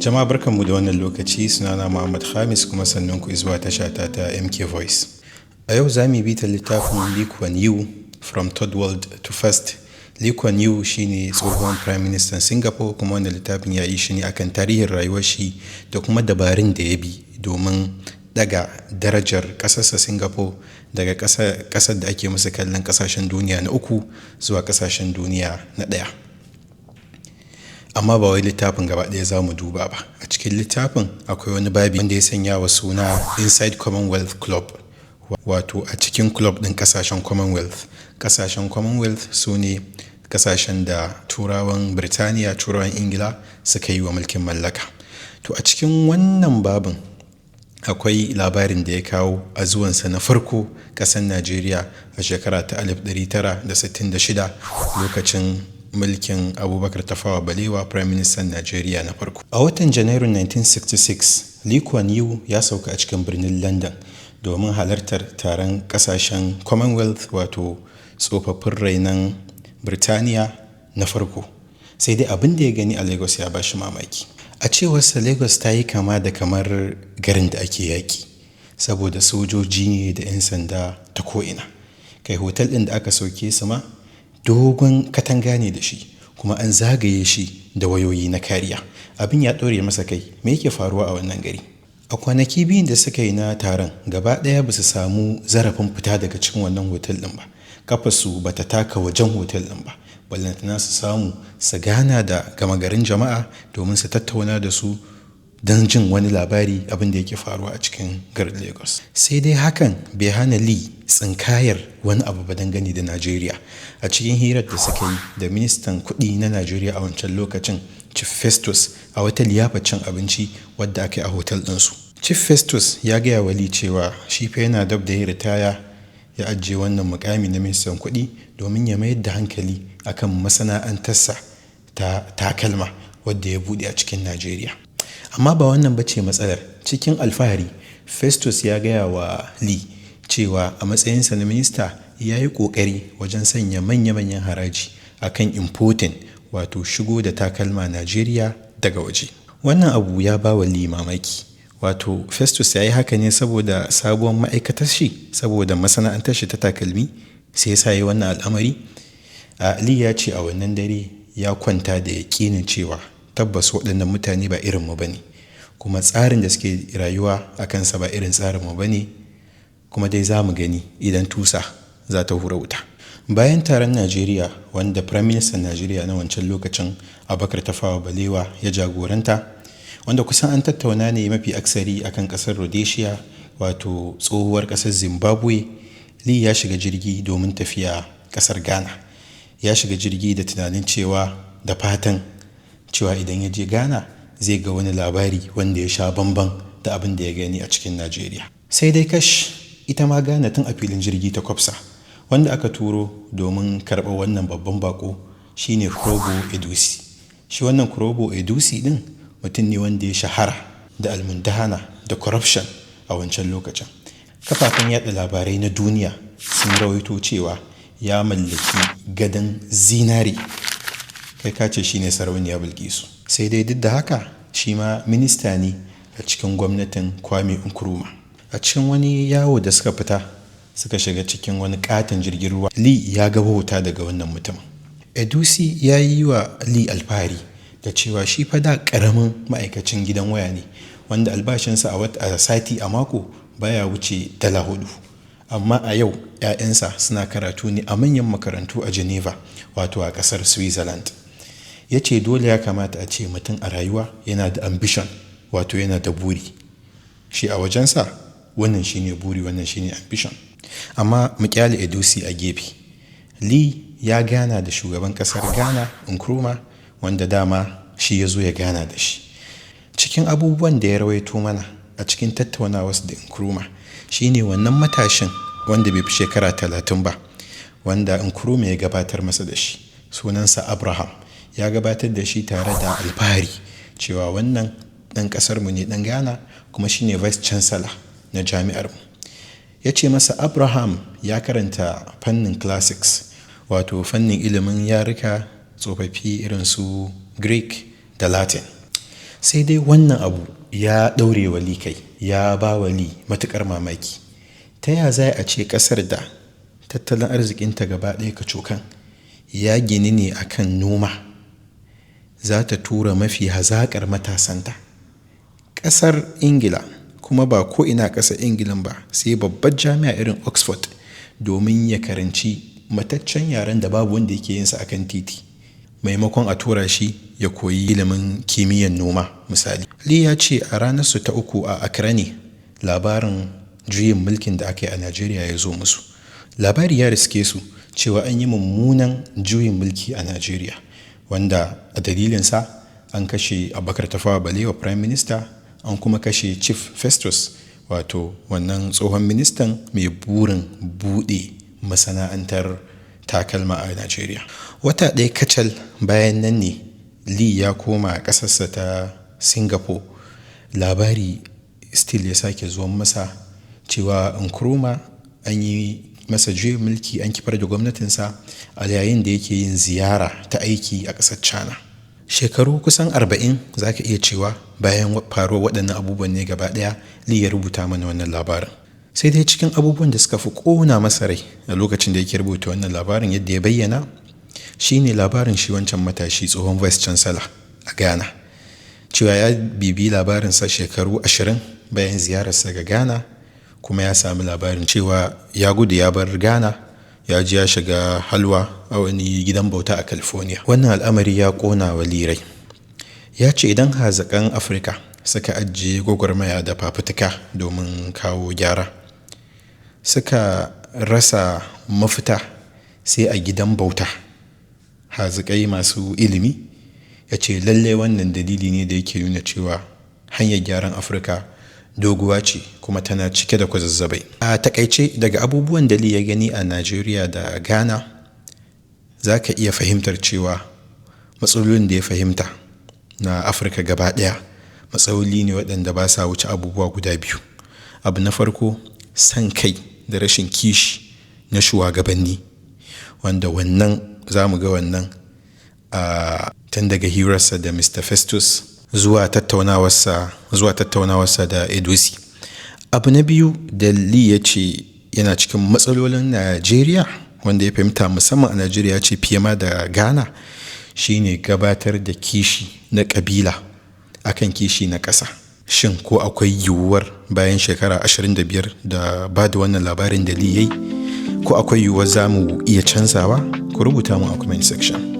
Jama'a, barkanmu da wannan lokaci. Sunana Muhammad Khamis, kuma sannan ku zuwa tashata ta MK Voice. A yau za mu bi ta littafin Lee Kuan Yew, From Third World to First. Lee Kuan Yew shine tsohon Prime Minister Singapore, kuma wannan littafin ya yi shi ne akan tarihin rayuwar shi da kuma dabarun da ya bi domin daga darajar ƙasarsa Singapore daga ƙasar da ake musu kallon ƙasashen duniya na uku zuwa ƙasashen duniya na ɗaya. Amma ba wai littafin gaba ɗaya za mu duba ba. A cikin littafin akwai wani babi wanda ya sanya wa suna Inside Commonwealth Club, wato a cikin club ɗin ƙasashen Commonwealth. Ƙasashen Commonwealth su ne ƙasashen da Turawan Birtaniya, Turawan Ingila suka yi wa mulkin mallaka. To, a cikin wannan babin akwai labarin da ya kawo a zuwansa na farko ƙasar Najeriya a shekara ta 1966, lokacin mulkin Abubakar Tafawa Balewa, Prime Minister Najeriya na farko. A watan Janairun 1966, Lee Kuan Yew ya sauka a cikin birnin London domin halartar taron ƙasashen Commonwealth, wato tsofaffin rainon Birtaniya na farko. Sai dai abin da ya gani a Lagos ya ba shi mamaki. A cewarsa, Lagos ta yi kama da kamar garin da ake yaƙi, saboda sojoji ne da 'yan sanda ta ko'ina. Kai, hotel ɗin da aka sauke su ma dogon katanga ne da shi, kuma an zagaye shi da wayoyi na kariya. Abin ya ɗore masa kai, me yake faruwa a wannan gari? A kwanaki 2n da suka yi na taron, gaba ɗaya ba su samu zarafin fita daga cikin wannan hotel ɗin ba. Kafarsu ba ta taka wajen hotel ɗin ba. Ballantana su samu su gana da gama garin jama'a domin su tattauna da su don jin wani labari abin da yake faruwa a cikin garin Lagos. Sai dai hakan bai hana Lee tsinkayar wani abu ba dangane da Najeriya. A cikin hirar da suka yi da ministan kuɗi na Najeriya a wancan lokacin, Chief Festus, a wata liyafar cin abinci wadda aka yi a hotel ɗinsu. Chief Festus ya gaya wa Lee cewa shi fa yana dab da yin ritaya, ya ajiye wannan mukami na ministan kuɗi domin ya mayar da hankali akan masana'antarsa ta takalma wadda ya buɗe a cikin Najeriya. Amma ba wannan ba ce matsalar. Cikin alfahari, Festus ya gaya wa Lee cewa a matsayinsa na minista ya yi ƙoƙari wajen sanya manya-manyan haraji akan importing, wato shigo da takalma Najeriya daga waje. Wannan abu ya ba wa Lee mamaki. Wato Festus ya yi haka ne saboda sabuwar ma'aikatar shi, saboda masana'antar shi ta takalmi, sai ya sa ya yi wannan al'amari. Lee ya ce a wannan dare ya kwanta da yaƙinin cewa tabbas waɗannan mutane ba irinmu ba ne, kuma tsarin da suke rayuwa a kansa ba irin tsarinmu ba ne, kuma dai za mu gani idan tusa za ta hura wuta. Bayan taron Najeriya, wanda Prime Minister Najeriya na wancan lokacin, Abubakar Tafawa Balewa, ya jagoranta, wanda kusan an tattauna ne mafi aksari akan ƙasar Rhodesia, wato tsohuwar ƙasar Zimbabwe, Lee ya shiga jirgi domin tafiya ƙasar Ghana. Ya shiga jirgi da tunanin cewa, da fatan cewa idan ya je Ghana zai ga wani labari wanda ya sha bamban da abin da ya gani a cikin Najeriya. Sai dai kash, ita ma Ghana tun a filin jirgi ta kwafsa. Wanda aka turo domin karɓar wannan babban bako shine Krobo Edusi. Shi wannan Krobo Edusi ɗin mutum ne wanda ya shahara da almundahana da corruption a wancan lokacin. Kafafen yaɗa labarai na duniya sun rawaito cewa ya mallaki gadon zinare. Kai ka ce shine Sarauniya Bilkisu. Sai dai duk da haka shi ma minista ne a cikin gwamnatin Kwame Nkrumah. A cikin wani yawo da suka fita, suka shiga cikin wani ƙaton jirgin ruwa, Lee ya ga wauta daga wannan mutumin. Edusi ya yi wa Lee alfahari da cewa shi fa da ƙaramin ma'aikacin gidan waya ne wanda albashinsa a wata, a sati, a mako baya wuce $4. Amma a yau 'ya'yansa suna karatu ne a manyan makarantu a Geneva, wato a ƙasar Switzerland. Ya ce dole ya kamata a ce mutum a rayuwa yana da ambition, wato yana da buri. Shi a wajensa wannan shine buri, wannan shine ambition. Amma mu ƙyale Edusi a gefe. Lee ya gana da shugaban ƙasar Ghana, Nkrumah, wanda dama shi ya zo ya gana da shi. Cikin abubuwan da ya rawaito mana a cikin tattaunawarsu da Nkrumah shine wannan matashin wanda bai fi shekara 30 ba, wanda Nkrumah ya gabatar masa da shi. Sunansa Abraham. Ya gabatar da shi tare da alfahari cewa wannan ɗan ƙasarmu ne, ɗan Ghana, kuma shine Vice Chancellor na jami'armu. Ya ce masa Abraham ya karanta fannin classics, wato fannin ilimin yaruka tsofaffi irin su Greek da Latin. Sai dai wannan abu ya ɗaure wa Lee kai, ya ba wa Lee matuƙar mamaki. Ta ya za a ce ƙasar da tattalin arzikinta gaba ɗaya kacokan ya gini ne akan noma za ta tura mafi hazaƙar matasanta ƙasar Ingila, kuma ba ko ina ƙasar Ingilan ba sai babbar jami'a irin Oxford, domin ya karanci mataccen yaren da babu wanda yake yinsa akan titi, maimakon a tura shi ya koyi ilimin kimiyyar noma misali? Lee ya ce a ranar su ta uku a Accra ne labarin juyin mulkin da aka yi a Najeriya ya zo musu. Labari ya riske su cewa an yi mummunan juyin mulki a Najeriya, wanda a dalilinsa an kashe Abubakar Tafawa Balewa, Prime Minister, an kuma kashe Chief Festus, wato wannan tsohon ministan mai burin buɗe masana'antar takalma a Najeriya. Wata ɗaya kacal bayan nan ne Lee ya koma ƙasarsa ta Singapore. Labari still ya sake zuwan masa cewa Nkrumah an yi masa juyin mulki, an kifar da gwamnatinsa a yayin da yake yin ziyara ta aiki a ƙasar China. Shekaru kusan 40 za ka iya cewa bayan faruwar waɗannan abubuwan ne gaba ɗaya Lee ya rubuta mana wannan labarin. Sai dai cikin abubuwan da suka fi ƙona masa rai a lokacin da yake rubuta wannan labarin, yadda ya bayyana, shine labarin shi wancan matashi tsohon Vice Chancellor a Ghana, cewa ya bibi labarinsa shekaru 20 bayan ziyararsa ga Ghana, kuma ya sami labarin cewa ya gudu ya bar Ghana, ya ji ya shiga halwa a wani gidan bauta a California. Wannan al'amari ya ƙona wa Lee rai. Ya ce idan hazaƙan Afirka suka ajiye gwagwarmaya da fafutuka domin kawo gyara, suka rasa mafita sai a gidan bauta, haziƙai masu ilimi, ya ce lalle wannan dalili ne da yake nuna cewa hanyar gyaran Afirka doguwa ce kuma tana cike da kwazazzabai. A takaice, daga abubuwan da Lee ya gani a Najeriya da Ghana, za ka iya fahimtar cewa matsalolin da ya fahimta na Afirka gaba ɗaya matsaloli ne waɗanda ba sa wuce abubuwa guda biyu. Abu na farko, san kai da rashin kishi na shugabanni, wanda wannan za mu ga wannan a tun daga hirarsa da Mr. Festus zuwa tattaunawarsa da Edosi. Abu na biyu da Lee ya ce yana cikin matsalolin Najeriya, wanda ya fahimta musamman a Najeriya, ya ce fiye ma da Ghana, shine gabatar da kishi na ƙabila akan kishi na ƙasa. Shin ko akwai yiwuwar, bayan shekara 25 da ba da wannan labarin da Lee yayi, ko akwai yiwuwar za mu iya canzawa? Ku rubuta mu a comment section.